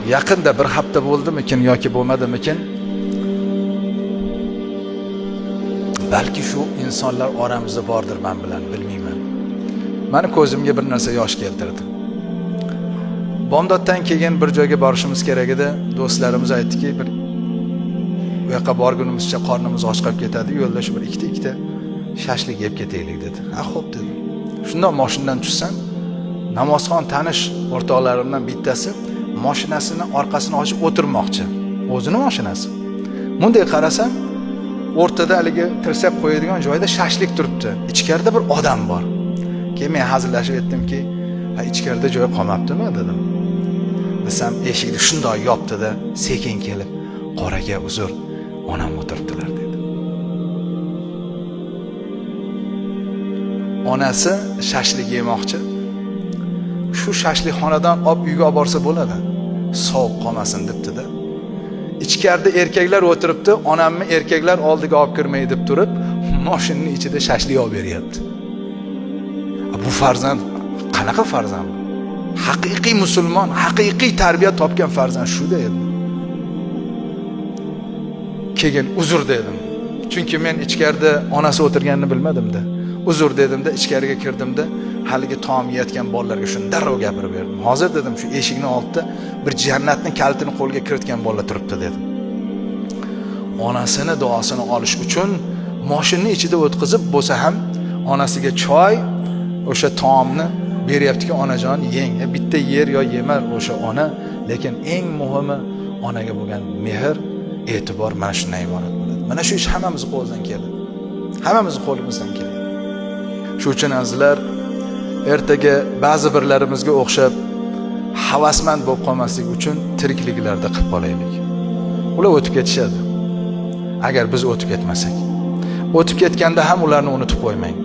Yaqinda bir hafta bo'ldimikin yoki bo'lmadimikin? Balki shu insonlar oramizda bordir, men bilan, bilmayman. Meni ko'zimga bir narsa yosh keltirdi. Bomdoddan keyin bir joyga borishimiz kerak edi. Do'stlarimiz aytdiki, bir u yoqqa borgunimizcha qornimiz och qolib ketadi, yo'lda shu bir ikkita shashlik yeb ketaylik dedi. Ha, xo'p dedim. Shundan mashinadan tushsam, namozxon tanish o'rtoqlarimdan bittasi mashinasini orqasini ochib o'tirmoqchi. O'zini mashinasi. Bunday qarasam, o'rtada haligi tirsak qo'yadigan joyda shashlik turibdi. Ichkarida bir odam bor. Keyin men hazillashib aytdimki, ha, ichkarida joy qolmabdimi dedim. Desam, eshikni shundoq yopdi-da, sekin kelib, qoraga uzr, onam o'tiribdilar dedi. Onasi shashlik yemoqchi. Shu shashlikxonadan olib uyga olib borsa bo'ladi. Sovuq qolmasin debdi-da. Ichkarida erkaklar o'tiribdi, onamni erkaklar oldiga olib kirmay deb turib, mashinaning ichida shashlik olib beryapti. Bu farzand qanaqa farzand? Haqiqiy musulmon, haqiqiy tarbiya topgan farzand shu-da edi. Keyin uzr dedim. Chunki men ichkarida onasi o'tirganini bilmadim-da. Uzr dedimda, ichkariga kirdimda, haligi taom yeyotgan bolalarga shuni darrov gapirib berdim. Hozir dedim, shu eshikni oldida bir jannatning kalitini qo'lga kiritgan bola turibdi dedim. Onasini duosini olish uchun mashinaning ichida o'tkazib bo'lsa ham onasiga choy, o'sha taomni beryaptiki, onajon yeng, bitta yer yo yema o'sha ona, lekin eng muhimi onaga bo'lgan mehr, e'tibor mana shundan iborat bo'ladi. Mana shu ish hammamiz qo'ldan keladi. Hammamiz qo'limizdan keladi. Shu uchun azizlar, ertaga ba'zi birlarimizga o'xshab havasmand bo'lib qolmaslik uchun tirikliklarda qilib qolaylik. Ular o'tib ketishadi. Agar biz o'tib ketmasak. O'tib ketganda ham ularni unutib qo'ymang.